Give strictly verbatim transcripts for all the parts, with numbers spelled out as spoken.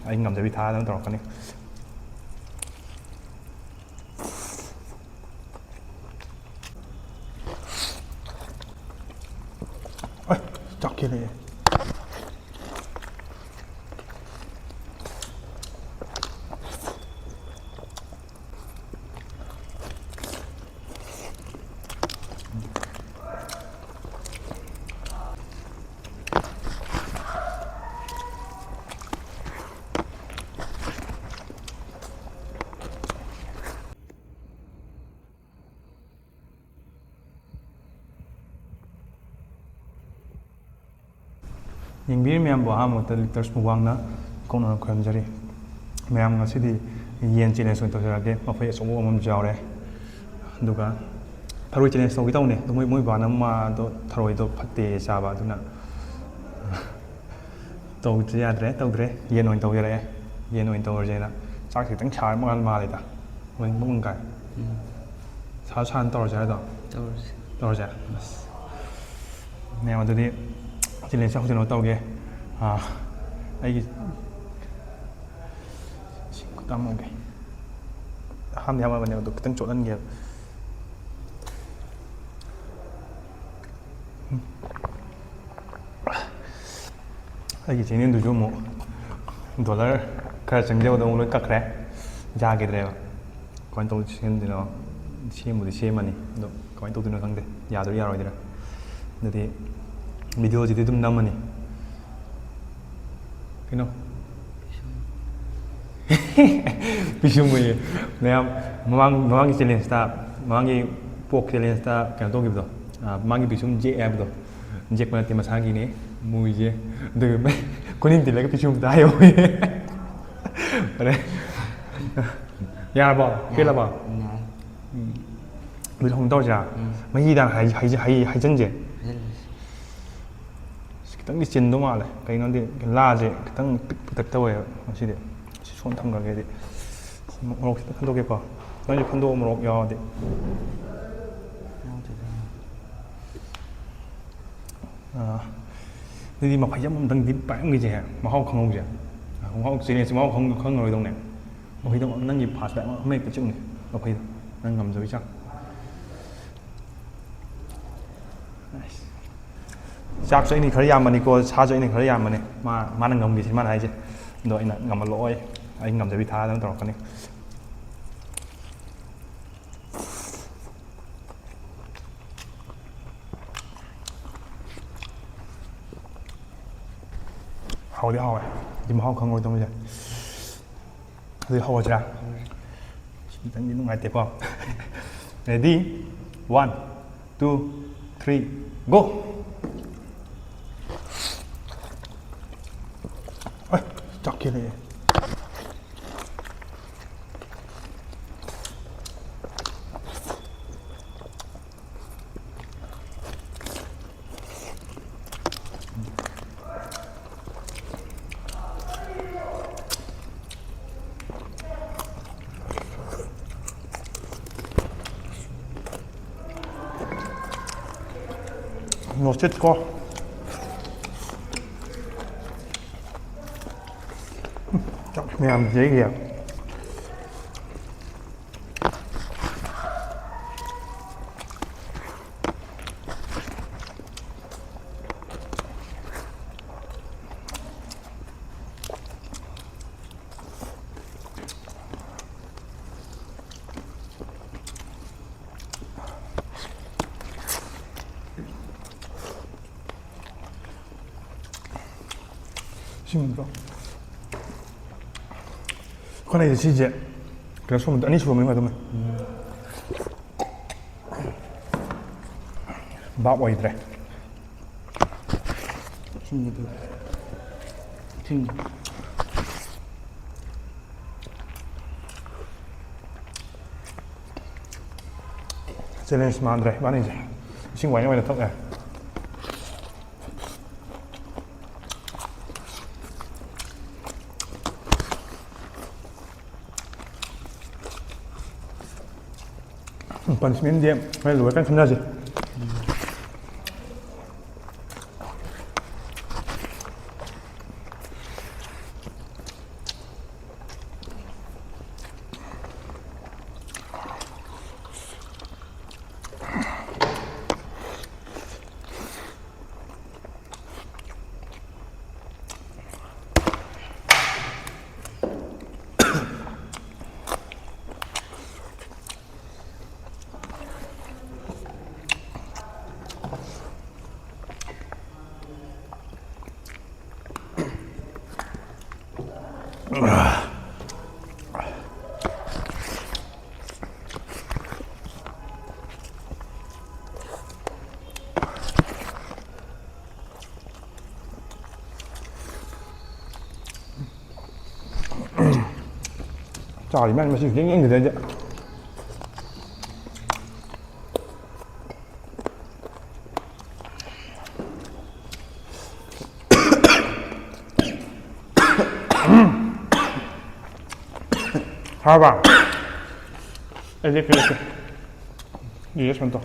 ꯑꯩ ꯉꯝꯖꯕꯤ ꯊꯥꯗꯅ ꯇꯧꯔꯛꯀꯅꯤ꯫ ꯑꯩ ꯆꯥꯛ ꯀꯦꯜꯂꯛꯑꯦ꯫ ꯌꯦꯡꯕꯤꯔꯤ ꯃꯌꯥꯝꯕꯨ ꯑꯍꯥꯟꯕꯃꯛꯇ ꯂꯤꯛꯇꯔꯁ ꯃꯨꯛꯕꯥꯡꯅ ꯀꯧꯅꯅ ꯈꯣꯏꯔꯝꯖꯔꯤ꯫ ꯃꯌꯥꯝ, ꯉꯁꯤꯗꯤ ꯌꯦꯟ ꯆꯦꯂꯦꯟꯖ ꯑꯣꯏꯅ ꯇꯧꯖꯔꯛꯑꯒꯦ꯫ ꯃꯐꯩ ꯑꯆꯧꯕ ꯑꯃꯁꯨ ꯌꯥꯎꯔꯦ꯫ ꯑꯗꯨꯒ ꯊꯔꯣꯏ ꯆꯦꯂꯦꯟꯖ ꯇꯧꯒꯦ ꯇꯧꯅꯦ꯫ ꯑꯗꯣ ꯃꯣꯏ, ꯃꯣꯏ ꯕꯥꯅ ꯃꯥꯗꯣ ꯊꯔꯣꯏꯗꯣ ꯐꯠꯇꯦ ꯆꯥꯕ, ꯑꯗꯨꯅ ꯇꯧꯗ꯭ꯔꯦ, ꯌꯥꯗ꯭ꯔꯦ, ꯇꯧꯗ꯭ꯔꯦ꯫ ꯌꯦꯟ ꯑꯣꯏꯅ ꯇꯧꯖꯔꯛꯑꯦ꯫ ꯌꯦꯟ ꯑꯣꯏꯅ ꯇꯧꯔꯁꯦꯅ꯫ ꯆꯥꯛꯁꯦ ꯈꯤꯇꯪ ꯁꯥꯔ ꯃꯥꯜ-, ꯃꯥꯜꯂꯦꯗ꯫ ꯃꯣꯏ ꯃꯨꯛꯕꯥꯡ ꯀꯥꯏ꯫ ꯎꯝ꯫ ꯁꯥ ꯁꯥꯅ ꯇꯧꯔꯁꯦ ꯍꯥꯏꯗꯣ? ꯇꯧꯔꯁꯦ꯫ ꯇꯧꯔꯁꯦ? ꯑꯁ꯫ ꯃꯌꯥꯝ, ꯑꯗꯨꯗꯤ ꯆꯦꯂꯦꯟꯖꯁꯦ ꯍꯧꯖꯤꯛ ꯀꯩꯅꯣ ꯇꯧꯒꯦ꯫ ꯑꯥ, ꯑꯩꯒꯤ ꯁꯤ ꯈꯨꯠ ꯑꯃꯒꯤ ꯑꯍꯥꯟꯕꯗꯤ ꯑꯍꯥꯟꯕꯅꯦꯕ, ꯑꯗꯣ ꯈꯤꯇꯪ ꯆꯣꯠꯍꯟꯒꯦꯕ꯫ ꯎꯝ꯫ ꯑꯩꯒꯤ ꯆꯦꯅꯦꯜꯗꯨꯁꯨ ꯑꯃꯨꯛ ꯗꯣꯂꯔ ꯈꯔ ꯆꯪꯖꯕꯗꯣ ꯑꯃꯨꯛ ꯂꯣꯏ ꯀꯛꯈ꯭ꯔꯦ꯫ ꯌꯥꯈꯤꯗ꯭ꯔꯦꯕ꯫ ꯀꯃꯥꯏꯅ ꯇꯧꯗꯣꯏꯅꯣ ꯁꯦꯝꯗꯣꯏꯅꯣ? ꯁꯦꯝꯕꯨꯗꯤ ꯁꯦꯝꯃꯅꯤ, ꯑꯗꯣ ꯀꯃꯥꯏꯅ ꯇꯧꯗꯣꯏꯅꯣ ꯈꯪꯗꯦ, ꯌꯥꯗꯣꯏꯔꯥ ꯌꯥꯔꯣꯏꯗꯣꯏꯔꯥ꯫ ꯑꯗꯨꯗꯤ ꯚꯤꯗꯤꯑꯣꯁꯤꯗꯤ ꯑꯗꯨꯝ ꯅꯝꯃꯅꯤ꯫ ꯀꯩꯅꯣ? ꯄꯤꯁꯨꯝ ꯑꯣꯏꯌꯦ꯫ ꯃꯌꯥꯝ, ꯃꯃꯥꯡ, ꯃꯃꯥꯡꯒꯤ ꯆꯦꯂꯦꯟꯖꯇ, ꯃꯃꯥꯡꯒꯤ ꯄꯣꯛ ꯆꯦꯂꯦꯟꯖꯇ ꯀꯩꯅꯣ ꯇꯧꯈꯤꯕꯗꯣ, ꯑ, ꯃꯥꯒꯤ ꯄꯤꯁꯨꯝ ꯖꯦꯛꯑꯦ ꯍꯥꯏꯕꯗꯣ, ꯖꯦꯛꯄ ꯅꯠꯇꯦ, ꯃꯁꯥꯒꯤꯅꯦ, ꯃꯨꯏꯁꯦ꯫ ꯑꯗꯨꯒ ꯈꯨꯅꯤꯡ ꯊꯤꯜꯂꯒ ꯄꯤꯁꯨꯝ ꯇꯥꯏꯌꯣ꯫ ꯐꯔꯦ꯫ ꯌꯥꯔꯕꯣ? ꯄꯦꯜꯂꯕꯣ? ꯌꯥꯔꯦ꯫ ꯎꯝ꯫ ꯑꯗꯨꯗꯤ ꯍꯧꯅ ꯇꯧꯔꯁꯤꯔꯥ? ꯎꯝ꯫ ꯃꯍꯤꯗ ꯍꯥꯏ-, ꯍꯥꯏ-, ꯍꯥꯏ-, ꯍꯩꯖꯤꯟꯁꯦ꯫ ꯍꯩꯖꯤꯜꯂꯁꯤ꯫ ꯑꯁ, ꯈꯤꯇꯪꯗꯤ ꯆꯤꯟꯗꯧ ꯃꯥꯜꯂꯦ꯫ ꯀꯩꯅꯣꯗꯤ ꯂꯥꯁꯦ ꯈꯤꯇꯪ ꯄꯤꯛꯄ ꯇꯥꯏꯞ ꯇꯧꯋꯦꯕ ꯉꯁꯤꯗꯤ꯫ ꯁꯤ ꯁꯣꯝ ꯊꯝꯈ꯭ꯔꯒꯦ ꯑꯩꯗꯤ꯫ ꯃꯣꯔꯣꯛ ꯈꯤꯇꯪ ꯈꯟꯗꯣꯛꯀꯦꯀꯣ꯫ ꯅꯪꯁꯨ ꯈꯟꯗꯣꯛꯑꯣ, ꯃꯣꯔꯣꯛ ꯌꯥꯎꯔꯗꯤ꯫ ꯌꯥꯎꯗꯦꯗ꯫ ꯑꯥ, ꯑꯗꯨꯗꯤ ꯃꯐꯩꯖꯝ ꯑꯝꯇꯪꯗꯤ ꯄꯥꯏꯔꯝꯈꯤꯁꯦ, ꯃꯍꯥꯎ ꯈꯪꯍꯧꯁꯦ꯫ ꯈꯣꯡꯒ꯭ꯔꯥꯎ ꯆꯦꯂꯦꯟꯖꯁꯦ ꯃꯍꯥꯎ ꯈꯪ-, ꯈꯪꯉꯔꯣꯏꯗꯧꯅꯦ꯫ ꯃꯈꯣꯏꯗꯣ ꯅꯪꯒꯤ ꯐꯥꯁ ꯕꯦꯛ ꯑꯃ ꯍꯦꯛꯇ ꯆꯤꯛꯎꯅꯦ꯫ ꯃꯈꯣꯏꯗꯣ ꯅꯪ ꯉꯝꯖꯕꯤ ꯆꯥꯡ꯫ ꯑꯁ꯫ ꯆꯥꯛꯁꯨ ꯑꯩꯅ ꯈꯔ ꯌꯥꯝꯕꯅꯤꯀꯣ, ꯁꯥꯁꯨ ꯑꯩꯅ ꯈꯔ ꯌꯥꯝꯕꯅꯤ꯫ ꯃꯥ, ꯃꯥꯅ ꯉꯝꯈꯤꯁꯤꯅꯤ ꯃꯥꯅ ꯍꯥꯏꯁꯦ꯫ ꯑꯗꯣ ꯑꯩꯅ ꯉꯝꯍꯜꯂꯛꯑꯣꯏ꯫ ꯑꯩ ꯉꯝꯖꯕꯤ ꯊꯥꯗꯅ ꯇꯧꯔꯛꯀꯅꯤ꯫ ꯍꯥꯎꯗꯤ ꯍꯥꯎꯋꯦ꯫ ꯁꯤ ꯃꯍꯥꯎ ꯈꯪꯉꯣꯏꯗꯧꯅꯤꯁꯦ꯫ ꯑꯗꯨꯗꯤ ꯍꯧꯔꯁꯤꯔꯥ? ꯁꯤ ꯈꯤꯇꯪꯗꯤ ꯅꯨꯡꯉꯥꯏꯇꯦꯀꯣ꯫ Ready? One, two, three, go! ꯑꯦ, ꯆꯥꯛ ꯈꯦꯠꯂꯛꯑꯦ꯫ ꯅꯣꯁꯇꯤꯠ ꯀꯣ꯫ ꯆꯥꯛ ꯃꯌꯥꯝꯁꯤꯗꯒꯤ ꯁꯤꯃꯗ꯭ꯔꯣ? ꯑꯩꯈꯣꯏꯅ ꯁꯤꯁꯦ ꯀꯩꯅꯣ ꯁꯨꯝꯕꯗ ꯑꯅꯤ ꯁꯨꯔꯝꯃꯅꯤ ꯑꯗꯨꯝ꯫ ꯚꯥꯞ ꯑꯣꯏꯗ꯭ꯔꯦ꯫ ꯁꯤꯃꯗꯤ ꯊꯤꯡ꯫ ꯆꯦꯂꯦꯟꯖ ꯃꯥꯟꯗ꯭ꯔꯦ ꯏꯕꯥꯅꯤꯁꯦ꯫ ꯏꯁꯤꯡ ꯋꯥꯏꯅ ꯑꯣꯏꯅ ꯊꯛ ꯌꯥꯏ꯫ ꯄꯅꯤꯁꯃꯦꯟꯁꯦ ꯍꯣꯔꯦꯟ ꯂꯣꯏꯔꯀꯥꯟ ꯈꯟꯅꯁꯦ꯫ ꯆꯥꯔꯤ ꯃꯌꯥꯝ ꯃꯁꯤ ꯌꯦꯡ ꯌꯦꯡꯗ꯭ꯔꯗꯤ ꯑꯩꯗꯤ꯫ ꯍꯥꯎꯔꯕ? ꯑꯩꯗꯤ ꯄꯤꯔꯛꯀꯦ꯫ ꯌꯦꯁ ꯃꯟꯇꯣ꯫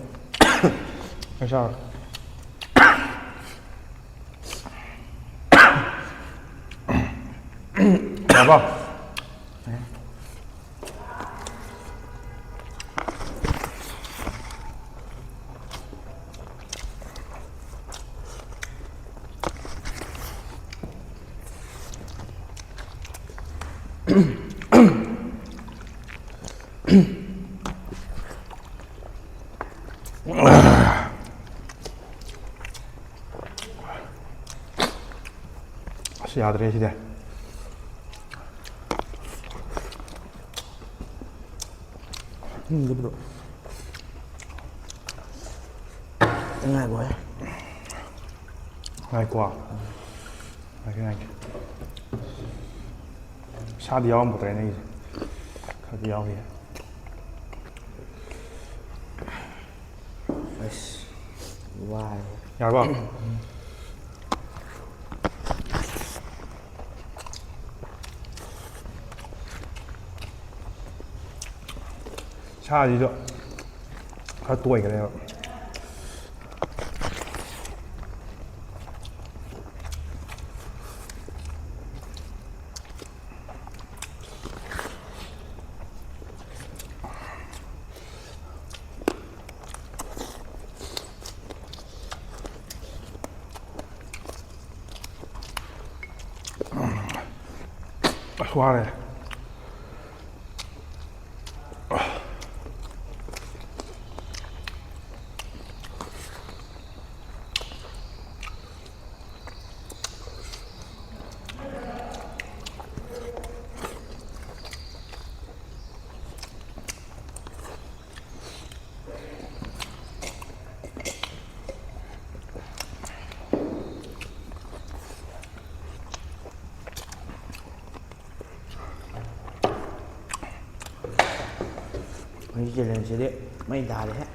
ꯑꯩ ꯆꯥꯔꯣ꯫ ꯌꯥꯔꯕꯣ? ꯑꯁ, ꯌꯥꯗ꯭ꯔꯦ ꯁꯤꯗꯤ꯫ ꯎꯝ, ꯑꯗꯨꯕꯨꯗꯣ꯫ ꯉꯥꯏꯈꯣꯍꯦ꯫ ꯉꯥꯏꯈꯣ꯫ ꯉꯥꯏꯈꯣ, ꯉꯥꯏꯈꯣ꯫ ꯁꯥꯗꯤ ꯌꯥꯎꯔꯝꯒꯗ꯭ꯔꯥ ꯅꯪꯒꯤꯁꯦ? ꯈꯔꯗꯤ ꯌꯥꯎꯔꯤꯌꯦ꯫ ꯑꯁ, ꯋꯥꯔꯦ꯫ ꯌꯥꯔꯕꯣ? ꯁꯥꯁꯤꯁꯨ ꯈꯔ ꯇꯣꯏꯈ꯭ꯔꯦꯕ꯫ ꯑꯁ, ꯋꯥꯔꯦ꯫ ꯃꯣꯏꯒꯤ ꯆꯦꯂꯦꯟꯖꯁꯤꯗꯤ ꯃꯩ ꯇꯥꯔꯦꯍꯦ꯫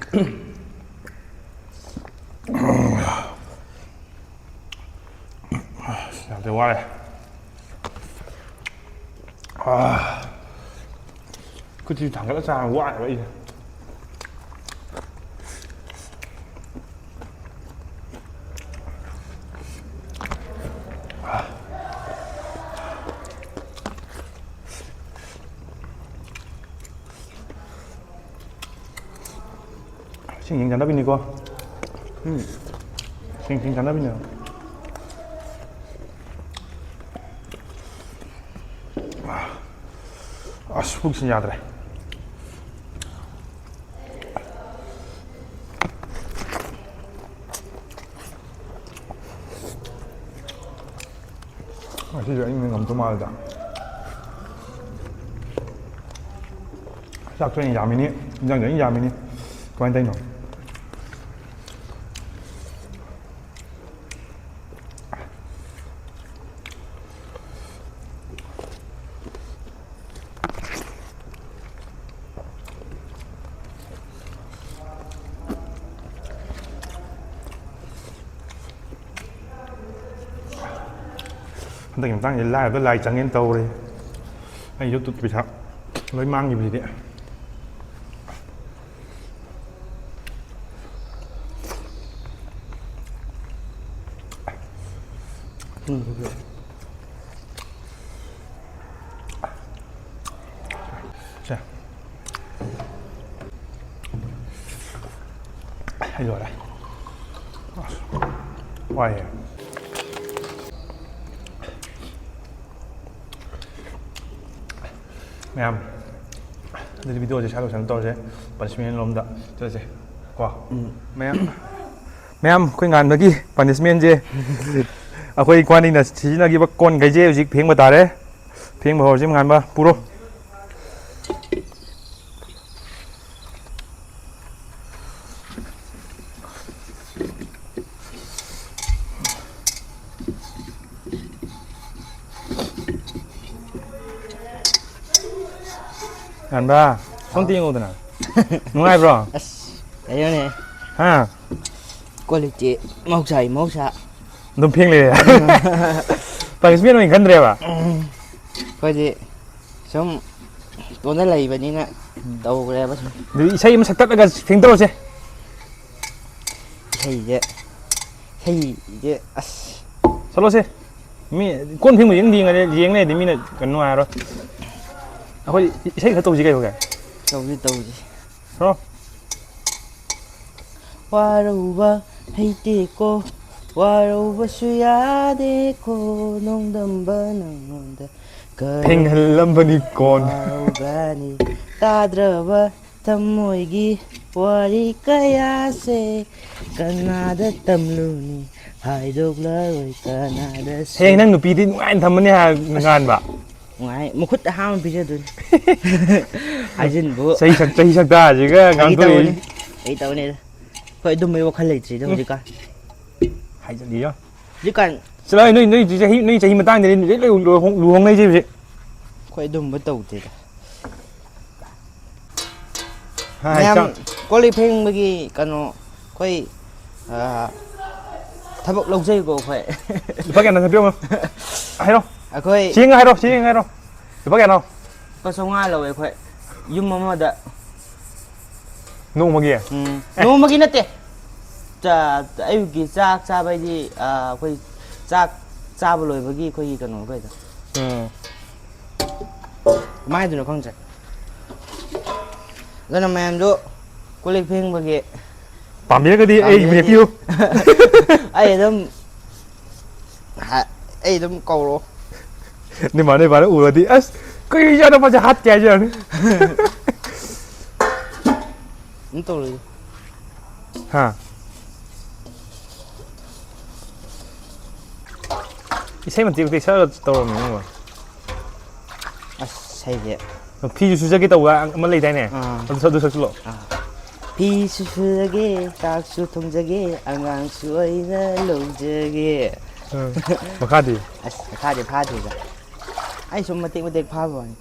ꯑꯁ, ꯌꯥꯝ ꯊꯤ ꯋꯥꯔꯦ꯫ ꯑꯥ, ꯈꯨꯠꯁꯤ ꯊꯥꯡꯒꯠꯂ ꯆꯥꯕ ꯋꯥꯔꯦꯕ ꯑꯩꯁꯦ꯫ ꯁꯤꯡ ꯁꯤꯡ ꯆꯥꯅꯕꯤꯅꯤꯀꯣ꯫ ꯎꯝ꯫ ꯁꯤꯡ ꯁꯤꯡ ꯆꯥꯅꯕꯤꯅꯦꯕ꯫ ꯑꯁ, ꯄꯨꯛꯁꯤ ꯌꯥꯗ꯭ꯔꯦ꯫ ꯉꯁꯤꯁꯨ ꯑꯩꯅ ꯉꯝꯗꯧ ꯃꯥꯜꯂꯤꯗ꯫ ꯆꯥꯛꯁꯨ ꯑꯩꯅ ꯌꯥꯝꯃꯤꯅꯤ, ꯏꯟꯖꯥꯡꯁꯨ ꯑꯩꯅ ꯌꯥꯝꯃꯤꯅꯤ꯫ ꯀꯃꯥꯏꯅ ꯇꯧꯔꯤꯅꯣ? ꯍꯟꯗꯛꯀꯤ ꯃꯇꯥꯡꯁꯤ ꯂꯥꯏꯔꯕ ꯂꯥꯏ ꯆꯪꯉꯦꯅ ꯇꯧꯔꯦ꯫ ꯑꯩ YouTube ꯄꯩꯁꯥ ꯂꯣꯏ ꯃꯥꯡꯈꯤꯕꯁꯤꯗꯤ꯫ ꯁꯦ꯫ ꯑꯩ ꯂꯣꯏꯔꯦ꯫ ꯑꯁ, ꯋꯥꯏꯌꯦ꯫ ꯃꯌꯥꯝ, ꯑꯗꯨꯗꯤ videoꯁꯦ ꯁ꯭ꯋꯥꯏ ꯂꯣꯏꯁꯟꯅ ꯇꯧꯔꯁꯦ꯫ Punishment ꯂꯣꯝꯗ ꯆꯠꯂꯁꯦ ꯀꯣ꯫ ꯎꯝ꯫ ꯃꯌꯥꯝ, ꯃꯌꯥꯝ, ꯑꯩꯈꯣꯏ ꯉꯥꯟꯕꯒꯤ punishmentꯁꯦ ꯑꯩꯈꯣꯏ ꯏꯈ꯭ꯋꯥꯅꯤꯅ ꯁꯤꯖꯤꯟꯅꯈꯤꯕ ꯀꯣꯟꯈꯩꯁꯦ ꯍꯧꯖꯤꯛ ꯐꯦꯡꯕ ꯇꯥꯔꯦ꯫ ꯐꯦꯡꯕ ꯍꯧꯔꯁꯤ ꯉꯥꯟꯕ, ꯄꯨꯔꯣ꯫ ꯉꯥꯟꯕ, ꯁꯣꯝꯇ ꯌꯦꯡꯉꯨꯗꯅ꯫ ꯅꯨꯡꯉꯥꯏꯕ꯭ꯔꯣ? ꯑꯁ, ꯀꯩꯅꯣꯅꯦ, ꯍꯥ? ꯀꯣꯜ ꯂꯤꯛꯇꯤ ꯃꯍꯧꯁꯥꯒꯤ ꯃꯍꯧꯁꯥ꯫ ꯑꯗꯨꯝ ꯐꯦꯡ ꯂꯩꯔꯦ꯫ ꯄꯥꯔꯇꯤꯁꯤꯄꯦꯟ ꯑꯣꯏꯅ ꯈꯟꯗ꯭ꯔꯦꯕ? ꯎꯝ, ꯑꯩꯈꯣꯏꯗꯤ ꯁꯨꯝ ꯇꯣꯟꯗ ꯂꯩꯕꯅꯤꯅ ꯇꯧꯈ꯭ꯔꯦꯕ ꯁꯨꯝ꯫ ꯑꯗꯨꯗꯤ ꯏꯁꯩ ꯑꯃ ꯁꯛꯇꯠꯂꯒ ꯐꯦꯡꯗꯣꯛꯑꯁꯦ꯫ ꯏꯁꯩꯁꯦ, ꯏꯁꯩꯁꯦ ꯑꯁ꯫ ꯆꯠꯂꯣꯁꯦ꯫ ꯃꯤ ꯀꯣꯟ ꯐꯦꯡꯕ ꯌꯦꯡ ꯌꯦꯡꯉꯗꯤ, ꯌꯦꯡ ꯂꯩꯔꯗꯤ ꯃꯤꯅ ꯀꯩꯅꯣ ꯅꯨꯡꯉꯥꯏꯔꯔꯣꯏ꯫ ꯑꯩꯈꯣꯏ ꯏꯁꯩ ꯈꯔ ꯇꯧꯁꯤ ꯀꯩꯗꯧꯒꯦ? ꯇꯧꯁꯤ, ꯇꯧꯁꯤ꯫ ꯍꯣ꯫ ꯋꯥꯔꯧꯕ ꯍꯩꯇꯦꯀꯣ, ꯋꯥꯔꯧꯕꯁꯨ ꯌꯥꯗꯦꯀꯣ, ꯅꯣꯡꯗꯝꯕ ꯅꯉꯣꯟꯗ ꯀꯔꯝ ꯐꯦꯡꯍꯜꯂꯝꯕꯅꯤ ꯀꯣꯟ꯫ ꯋꯥꯔꯧꯒꯅꯤ? ꯇꯥꯗ꯭ꯔꯕ ꯊꯃꯣꯏꯒꯤ ꯋꯥꯔꯤ ꯀꯌꯥꯁꯦ ꯀꯅꯥꯗ ꯇꯝꯂꯨꯅꯤ? ꯍꯥꯏꯗꯣꯛꯂꯔꯣꯏ ꯀꯅꯥꯗꯁꯨ꯫ ꯍꯌꯦꯡ ꯅꯪ ꯅꯨꯄꯤꯗꯤ ꯅꯨꯡꯉꯥꯏꯅ ꯊꯝꯃꯅꯤ ꯍꯥꯏ ꯉꯥꯟꯕ꯫ ꯅꯨꯡꯉꯥꯏ, ꯃꯈꯨꯠ ꯑꯍꯥꯝꯕ ꯄꯤꯖꯗꯣꯏꯅꯤ꯫ ꯍꯥꯏꯖꯤꯟꯕꯨ꯫ ꯆꯍꯤ ꯁꯛ ꯆꯍꯤ ꯁꯛꯇꯥꯁꯤꯒ ꯐꯥꯒꯤ ꯇꯧꯕꯅꯤ꯫ ꯉꯥꯡꯊꯣꯔꯛꯏ꯫ ꯑꯩ ꯇꯧꯅꯤꯗ꯫ ꯍꯣꯏ, ꯑꯗꯨꯝꯕꯩ ꯋꯥꯈꯜ ꯂꯩꯇ꯭ꯔꯤꯗ ꯍꯧꯖꯤꯛꯀꯥꯟ꯫ ꯍꯥꯏꯖꯜꯂꯤꯌꯣ꯫ ꯍꯧꯖꯤꯛꯀꯥꯟ ꯆꯠꯂꯣ, ꯅꯣꯏ ꯅꯣꯏ ꯆꯍꯤ ꯅꯣꯏ ꯆꯍꯤ ꯃꯇꯥꯡꯗꯗꯤ ꯂꯣꯏ ꯂꯨꯍꯣꯡ-, ꯂꯨꯍꯣꯡꯅꯩꯁꯦ ꯍꯧꯖꯤꯛ꯫ ꯑꯩꯈꯣꯏ ꯑꯗꯨꯝꯕ ꯇꯧꯗꯦꯗ꯫ ꯍꯥꯏ, ꯃꯌꯥꯝ ꯆꯥ-, ꯀꯣꯜ ꯂꯤꯛ ꯐꯦꯡꯕꯒꯤ ꯀꯩꯅꯣ, ꯑꯩꯈꯣꯏ, ꯑꯥ, ꯊꯕꯛ ꯂꯧꯖꯩꯀꯣ ꯑꯩꯈꯣꯏ꯫ ꯂꯨꯄꯥ ꯀꯌꯥꯅꯣ ꯄꯤꯔꯝꯃꯣ? ꯍꯥꯏꯔꯣ꯫ ꯑꯩꯈꯣꯏ ꯆꯦꯡ ꯍꯥꯏꯔꯣ, ꯆꯦꯡ ꯍꯥꯏꯔꯣ꯫ ꯂꯨꯄꯥ ꯀꯌꯥꯅꯣ? ꯂꯨꯄꯥ ꯆꯥꯝꯃꯉꯥ ꯂꯧꯋꯦ ꯑꯩꯈꯣꯏ, ꯌꯨꯝ ꯑꯃꯗ꯫ ꯅꯣꯡꯃꯒꯤ? ꯎꯝ, ꯅꯣꯡꯃꯒꯤ ꯅꯠꯇꯦ꯫ ꯆꯥ-, ꯑꯌꯨꯛꯀꯤ ꯆꯥꯛ ꯆꯥꯕ ꯍꯥꯏꯗꯤ, ꯑꯥ, ꯑꯩꯈꯣꯏ ꯆꯥꯛ ꯆꯥꯕ ꯂꯣꯏꯕꯒꯤ ꯑꯩꯈꯣꯏꯒꯤ ꯀꯩꯅꯣ ꯀꯩꯗꯣ꯫ ꯎꯝ꯫ ꯀꯃꯥꯏꯅ ꯍꯥꯏꯗꯣꯏꯅꯣ ꯈꯪꯗ꯭ꯔꯦ꯫ ꯑꯗꯨꯅ ꯃꯌꯥꯝꯁꯨ ꯀꯣꯜ ꯂꯤꯛ ꯐꯦꯡꯕꯒꯤ ꯄꯥꯝꯕꯤꯔꯒꯗꯤ ꯑꯩ ꯄꯥꯝꯕꯤꯔꯒꯗꯤ ꯃꯦꯞꯄꯤꯌꯨ꯫ ꯑꯩ ꯑꯗꯨꯝ ꯍꯥ-, ꯑꯩ ꯑꯗꯨꯝ ꯀꯧꯔꯣ꯫ ꯅꯣꯏ ꯃꯥ ꯅꯣꯏ ꯕꯥꯅ ꯎꯔꯗꯤ, "ꯑꯁ, ꯀꯩ ꯏꯆꯥꯅꯨꯄꯥꯁꯦ ꯍꯥꯠꯀꯦ ꯍꯥꯏꯖꯔꯅꯤ"꯫ ꯑꯗꯨꯝ ꯇꯧꯔꯣ꯫ ꯍꯥ? ꯏꯁꯩ ꯃꯇꯦꯛ ꯃꯇꯦꯛ ꯁꯛꯑꯒ ꯇꯧꯔꯝꯃꯤꯅꯦ ꯅꯪꯕꯣ꯫ ꯑꯁ, ꯏꯁꯩꯁꯦ꯫ ꯐꯤꯁꯨ ꯁꯨꯖꯒꯦ ꯇꯧꯕ ꯑꯃ ꯂꯩꯗꯥꯏꯅꯦ? ꯑꯥ꯫ ꯑꯗꯨ ꯁꯛ-, ꯑꯗꯨ ꯁꯛꯆꯜꯂꯣ꯫ ꯑꯥ꯫ ꯐꯤꯁꯨ ꯁꯨꯖꯒꯦ, ꯆꯥꯛꯁꯨ ꯊꯣꯡꯖꯒꯦ, ꯑꯉꯥꯡꯁꯨ ꯑꯩꯅ ꯂꯧꯖꯒꯦ꯫ ꯎꯝ꯫ ꯃꯈꯥꯗꯤ? ꯑꯁ, ꯃꯈꯥꯗꯤ ꯐꯥꯗ꯭ꯔꯤꯗ꯫ ꯑꯩ ꯁꯨꯝ ꯃꯇꯦꯛ ꯃꯇꯦꯛ ꯐꯥꯕ ꯋꯥꯅꯤ꯫